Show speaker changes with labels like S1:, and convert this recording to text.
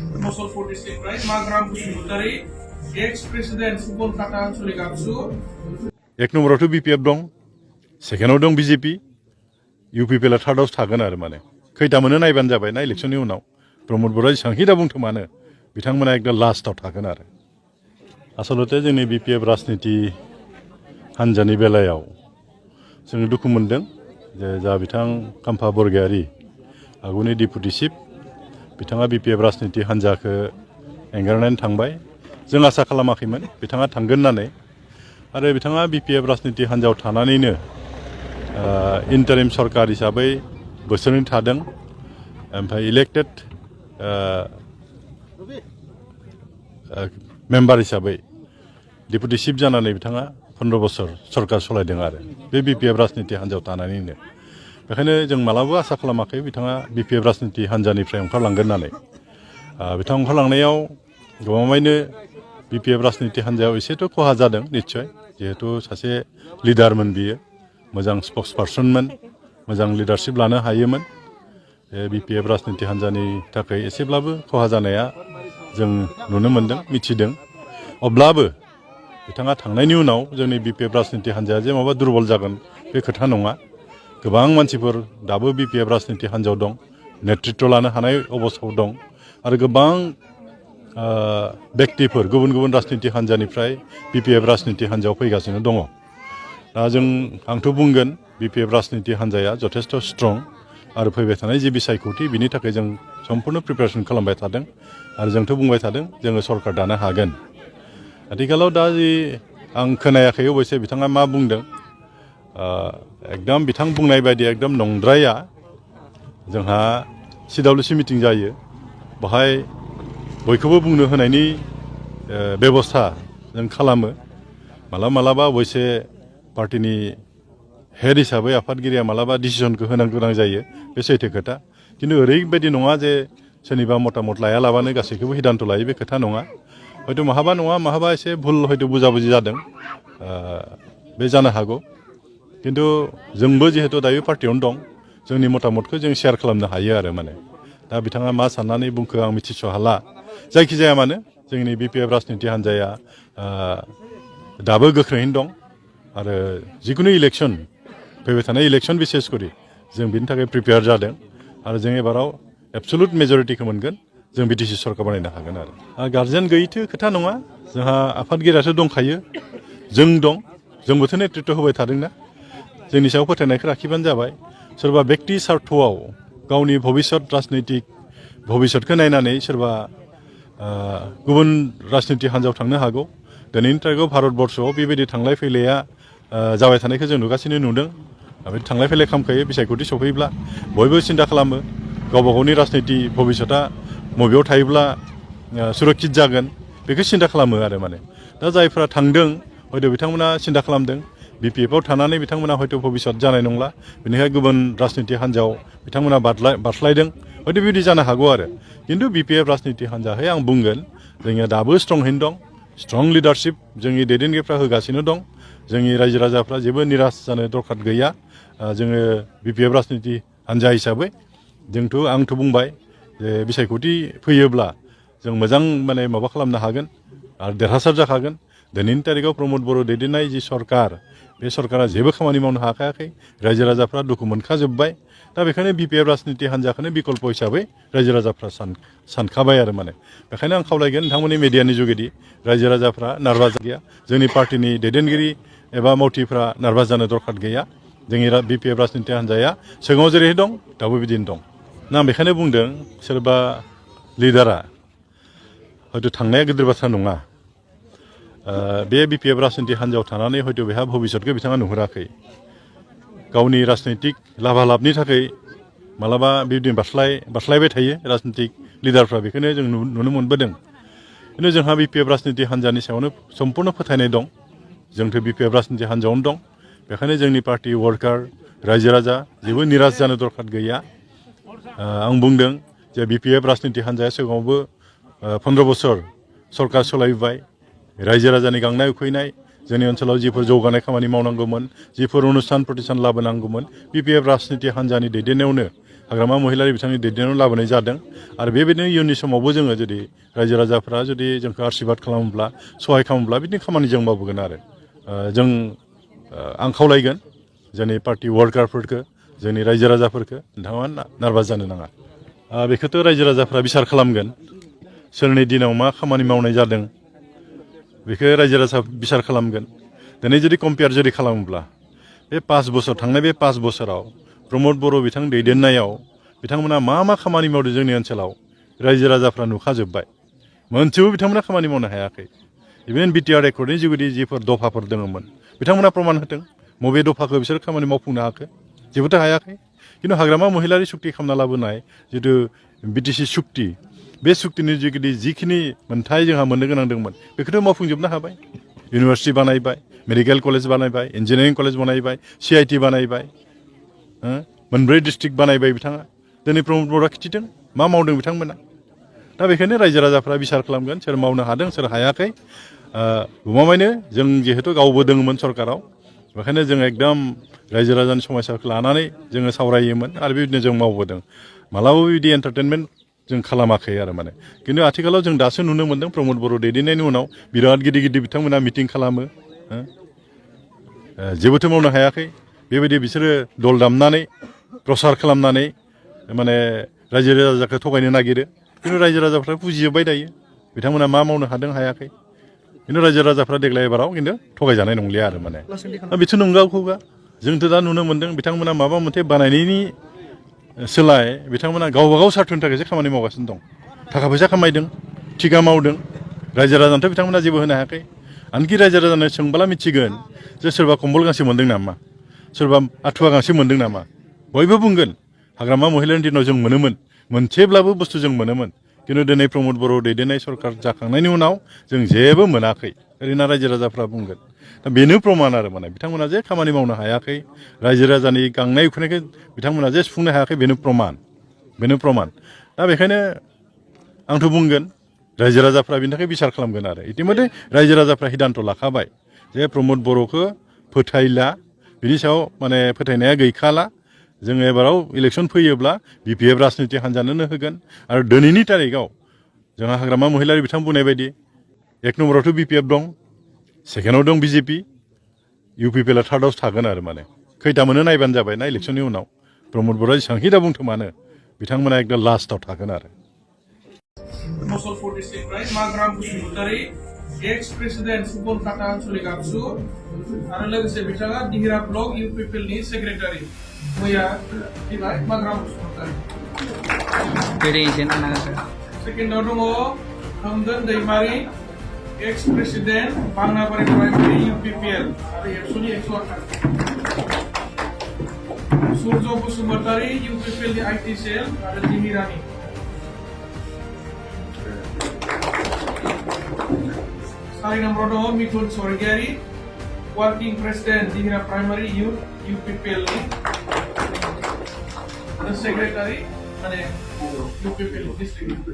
S1: मुसलपुर डिस्ट्रिक्टनिफ्राय माग्राम बसुमतारी एक्स president Subankhata आन्चलिक आबसु
S2: एक नम्बरावथ' BPF दं सेकेन्डआव दं बिजेपि इउपिपिएलआ थार्डआव थागोन आरो माने खैथा मोनो नायबानो जाबाय ना इलेक्सननि उनाव प्रमद बर'आ जेसेबांखि दा बुंथों मानो बिथांमोना एकदम लास्टआव थागोन आरो आसलते जोंनि बिपिएफ राजनिति हान्जानि बेलायाव जों दुखु मोनदों जे जा बिथां काम्फा बरगयारी आगुनि डिपुटि चिफ बिथाङा बिपिएफ राजनिति हान्जाखौ एंगारनानै थांबाय जों आसा खालामाखैमोन बिथाङा थांगोन होननानै आरो बिथाङा बिपिएफ राजनिति हान्जायाव थानानैनो इन्टारिम सरकार हिसाबै बोसोरनै थादों ओमफ्राय इलेक्टेड मेम्बार हिसाबै डिपुटि चिफ जानानै बिथाङा 15 बोसोर सरकार सालायदों आरो बे बिपिएफ राजनिति हान्जायाव थानानैनो बेखायनो जों मालाबा आसा खालामाखै बिथाङा बिपिएफ राजनिति हान्जानिफ्राय ओंखारलांगोन होननानै बिथां ओंखारलांनायाव गमामायैनो बिपिएफ राजनिति हान्जायाव एसेथ' खहा जादों निस्सय जिहेतु सासे लिडारमोन बियो मोजां स्पक्स पार्सनमोन मोजां लिडारशिप लानो हायोमोन बिपिएफ राजनिति हान्जानि थाखाय एसेब्लाबो खहा जानाया जों नुनो मोन्दों मिथिदों अब्लाबो बिथाङा थांनायनि उनाव जोंनि बिपिएफ राजनिति हान्जाया जे माबा दुरबल जागोन बे खोथा नङा गोबां मानसिफोर दाबो बिपिएफ राजनिति हान्जायाव दं नेतृत्व लानो हानाय अबस्थायाव दं आरो गोबां व्यक्तिफोर गुबुन गुबुन राजनिति हान्जानिफ्राय बिपिएफ राजनिति हान्जायाव फैगासिनो दङ दा जों आंथ' बुंगोन बिपिएफ राजनिति हान्जाया जथेस्थ स्ट्रं आरो फैबाय थानाय जे बिसायख'थि बिनि थाखाय जों सम्पूर्ण प्रिपेरेसन खालामबाय थादों आरो जोंथ' बुंबाय थादों जोङो सरकार दानो हागोन आथिखालाव दा जि आं खोनायाखै अबयसे बिथाङा मा बुंदों एकदम बिथां बुंनाय बायदि एकदम नंद्राया जोंहा सिडब्लिउसि मिटिं जायो बेहाय बयखौबो बुंनो होनायनि बेबस्था जों खालामो मालाबा अबयसे पार्टिनि हेड हिसाबै आफादगिरिया मालाबा डिसिसनखौ होनांगौ गोनां जायो बे सैथो खोथा खिन्थु ओरैबायदि नङा जे सोरनिबा मतामत लायालाबानो गासैखौबो सिद्धान्त लायो बे खोथा नङा हयथ' माहाबा नङा माहाबा एसे भुल हयथ' बुजाबुजि जादों बे जानो हागौ खिन्थु जोंबो जिहेतु दायो पार्टियावनो दं जोंनि मतामतखौ जों शेयार खालामनो हायो आरो माने दा बिथाङा मा साननानै बुंखो आं मिथिस' हाला जायखिजाया मानो जोंनि बिपिएफ राजनिति हान्जाया दाबो गोख्रोङैनो दं आरो जिखुनु इलेक्सन फैबाय थानाय इलेक्सन बिसेस करि जों बिनि थाखाय प्रिपेयार जादों आरो जों एबाराव एबसलुट मेजरिटिखौ मोनगोन जों बिटिसि सरकार बानायनो हागोन आरो गार्जेन गैयैथ' खोथा नङा जोंहा आफादगिरियासो दंखायो जों दं जोंबोथ' नेतृत्व होबाय थादोंना जोंनि सायाव फोथायनायखौ लाखिबानो जाबाय सोरबा बेक्ति सार्थआव गावनि भबिष्यत राजनैतिक भबिष्यतखौ नायनानै सोरबा गुबुन राजनिति हान्जायाव थांनो हागौ दिनैनि थारिखआव भारतबर्षआव बेबायदि थांलाय फैलाया जाबाय थानायखौ जों नुगासिनो नुदों थांलाय फैलाय खालामखायो बिसायख'थि सफैब्ला बयबो सिन्था खालामो गावबा गावनि राजनिति भबिष्यतआ बबेयाव थायोब्ला सुरक्षित जागोन बेखौ सिन्था खालामो आरो माने दा जायफ्रा थांदों हयथ' बिथांमोना सिन्था खालामदों बिपिएफआव थानानै बिथांमोना हयथ' भबिष्यत जानाय नंला बेनिखाय गुबुन राजनिति हान्जायाव बिथांमोना बारस्लायदों हयथ' बेबायदि जानो हागौ आरो खिन्थु बिपिएफ राजनिति हान्जाहै आं बुंगोन जोंनिया दाबो स्ट्रंहैनो दं स्ट्रं लिडारशिप जोंनि दैदेनगिरिफ्रा होगासिनो दं जोंनि रायजो राजाफ्रा जेबो निराश जानो दरखार गैया जोङो बिपिएफ राजनिति हान्जा हिसाबै आंथ' बुंबाय जे बिसायख'थि फैयोब्ला जों मोजां माने माबा खालामनो हागोन आरो देरहासार जाखागोन दिनैनि तारिखआव प्रमद बर' दैदेननाय जि सरकार बे सरकारा जेबो खामानि मावनो हाखायाखै रायजो राजाफ्रा दुखु मोनखाजोब्बाय दा बेखायनो बिपिएफ राजनिति हान्जाखौनो बिकल्प हिसाबै रायजो राजाफ्रा सानखाबाय आरो माने बेखायनो आं खावलायगोन नोंथांमोननि मिडियानि जुगेदि रायजो राजाफ्रा नार्भास गैया जोंनि पार्टिनि दैदेनगिरि एबा मावथिफ्रा नार्भास जानो दरखार गैया जोंनि बिपिएफ राजनिति हान्जाया सिगाङाव जेरै दं दाबो बिदिनो दं ना बेखायनो बुंदों सोरबा लिडारा हयथ' थांनाया गिदिर बाथ्रा नङा बे बिपिएफ राजनिति हान्जायाव थानानै हयथ' बेहा भबिष्यतखौ बिथाङा नुहुराखै गावनि राजनैतिक लाभालाभनि थाखाय मालाबा बेबायदिनो बारस्लायबाय थायो राजनितिक लिडारफ्रा बेखौनो जों नुनो मोनबोदों खिन्थु जोंहा बिपिएफ राजनिति हान्जानि सायावनो सम्पुर्ण फोथायनाय दं जोंथ' बिपिएफ राजनिति हान्जायावनो दं बेखायनो जोंनि पार्टि वार्कार रायजो राजा जेबो निराश जानो दरखार गैया आं बुंदों जे बिपिएफ राजनिति हान्जाया सिगाङावबो 15 बोसोर सरकार सालायबाय रायजो राजानि गांनाय उखैनाय जोंनि ओनसोलाव जिफोर जौगानाय खामानि मावनांगौमोन जिफोर अनुष्ठान प्रतिष्ठान लाबोनांगौमोन बिपिएफ राजनिति हान्जानि दैदेननायावनो हाग्रामा महिलारि बिथांनि दैदेननायाव लाबोनाय जादों आरो बेबायदिनो इयुननि समावबो जोङो जुदि रायजो राजाफ्रा जुदि जोंखौ आशीर्बाद खालामोब्ला सहाय खालामोब्ला बिदिनो खामानि जों मावबोगोन आरो जों आं खावलायगोन जोंनि पार्टी वार्कारफोरखौ जोंनि रायजो राजाफोरखौ नोंथाङा नार्भास जानो नाङा बेखौथ' रायजो राजाफ्रा बिसार खालामगोन सोरनि दिनाव मा खामानि मावनाय जादों बेखौ रायजो राजा बिसार खालामगोन दिनै जुदि कम्पेयार जुदि खालामोब्ला बे 5 बोसोर थांनाय बे 5 बोसोराव प्रमद बर' बिथां दैदेननायाव बिथांमोना मा खामानि मावदों जोंनि ओनसोलाव रायजो राजाफ्रा नुखाजोब्बाय मोनसेबो बिथांमोना खामानि मावनो हायाखै इभेन बिटिआर रेकर्डनि जुगुदि जिफोर दफाफोर दङमोन बिथांमोना प्रमाण होदों बबे दफाखौ बिसोर खामानि मावफुंनो हाखो जेबोथ' हायाखै खिन्थु हाग्रामा महिलारि सुक्ति खालामना लाबोनाय जिथु बिटिसि सुक्ति बे सुक्तिनि जुगुदि जिखिनि मोन्थाय जोंहा मोननो गोनां दंमोन बेखौथ' मावफुंजोबनो हाबाय इउनिभार्सिटि बानायबाय मेडिकेल कलेज बानायबाय इन्जिनियारिं कलेज बानायबाय CIT बानायबाय मोनब्रै डिस्ट्रिक्ट बानायबाय बिथाङा दिनै प्रमद बर'आ खिथिदों मा मावदों बिथांमोना दा बेखायनो रायजो राजाफ्रा बिसार खालामगोन सोर मावनो हादों सोर हायाखै गमामायैनो जों जिहेतु गावबो दङमोन सरकाराव बेखायनो जों एकदम रायजो राजानि समस्याखौ लानानै जोङो सावरायोमोन आरो बेबायदिनो जों मावबोदों मालाबाबो बिदि एन्टारटेनमेन्ट जों खालामाखै आरो माने खिन्थु आथिखालाव जों दासो नुनो मोन्दों प्रमद बर' दैदेननायनि उनाव बिराद गिदिर गिदिर बिथांमोना मिटिं खालामो जेबोथ' मावनो हायाखै बेबायदि बिसोरो दल दामनानै प्रसार खालामनानै माने रायजो राजाखौ थगायनो नागिरो खिन्थु रायजो राजाफ्रा बुजिजोब्बाय दायो बिथांमोना मा मावनो हादों हायाखै खिन्थु रायजो राजाफ्रा देग्लाय एबाराव खिन्थु थगायजानाय नंलिया आरो माने बेथ' नंगौखौगा जोंथ' दा नुनो मोन्दों बिथांमोना माबा मोनसे बानायनायनि सोलाय बिथांमोना गावबा गाव सार्थनि थाखायसो खामानि मावगासिनो दं थाखा फैसा खामायदों थिका मावदों रायजो राजानोथ' बिथांमोना जेबो होनो हायाखै आनखि रायजो राजानो सोंबोला मिथिगोन जे सोरबा कम्बल गांसे मोन्दों नामा सोरबा आथुवा गांसे मोन्दों नामा बयबो बुंगोन हाग्रामा महिलानि दिनाव जों मोनोमोन मोनसेब्लाबो बुस्थु जों मोनोमोन खिन्थु दिनै प्रमद बर' दैदेननाय सरकार जाखांनायनि उनाव जों जेबो मोनाखै ओरैनो रायजो राजाफ्रा बुंगोन दा बेनो प्रमान आरो माने बिथांमोना जे खामानि मावनो हायाखै रायजो राजानि गांनाय उखैनायखौ बिथांमोना जे सुफुंनो हायाखै बेनो प्रमान दा बेखायनो आंथ' बुंगोन रायजो राजाफ्रा बिनि थाखाय बिसार खालामगोन आरो इतिमধ্যे रायजो राजाफ्रा सिद्धान्त लाखाबाय जे प्रमद बर'खौ फोथायला बिनि सायाव माने फोथायनाया गैखाला जोङो एबाराव इलेक्सन फैयोब्ला BPF राजनिति हान्जानोनो होगोन आरो दिनैनि तारिखआव जोंहा हाग्रामा महिलारि बिथां बुंनाय बायदि 1 नम्बरावथ' BPF दं सेकेन्डआव दं BJP UPPL थार्डआव थागोन आरो माने खैथा मोनो नायबानो जाबाय ना इलेक्सननि उनाव प्रमद बर'आ जेसेबांखि दा बुंथों मानो बिथांमोना एकदम लास्टआव थागोन आरो
S1: मुसलपुर डिस्ट्रिक्टनिफ्राय माग्राम बसुमतारी एक्स प्रेसिडेन्ट सुबन काटा आनसलिक आबसु आरो लोगोसे बिथाङा दिहिरा ब्लक UPPL नि सेक्रेटारि मैया फैबाय माग्राम बसुमतारी सेकेन्डआव दङ हमदन दैमारि एक्स प्रेसिडेन्ट बांनाबारि प्राइमारि UPPL आरो एबसुनि एक्स-वार्कार सूर्य बसुमतारी UPPL नि IT सेल आरो दिहिरानि 4 नम्बर दङ मिथुन स्वर्गियारि वर्किं प्रेसिडेन्ट दिहिरा प्राइमारि UPPL नि आरो सेक्रेटारि माने UPPL डिस्ट्रिक्ट